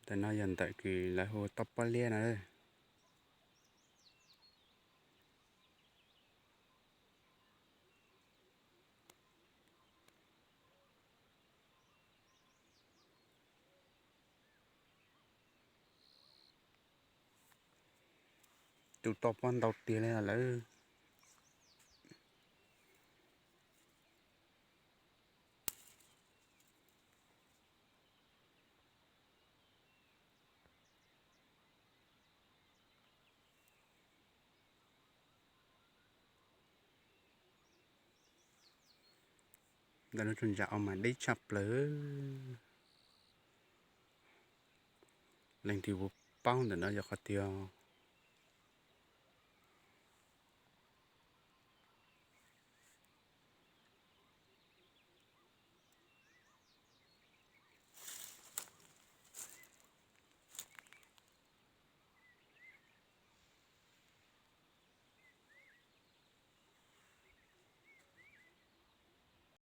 Ntawm no yog ntawm kws lawv hu toj pob liab no. Tus toj pob ntau tiag li lawm. Ntawm no tsuas ntsa o mas deb tshaj plaws. Leej twg puas paub ntawm no yog qhov twg?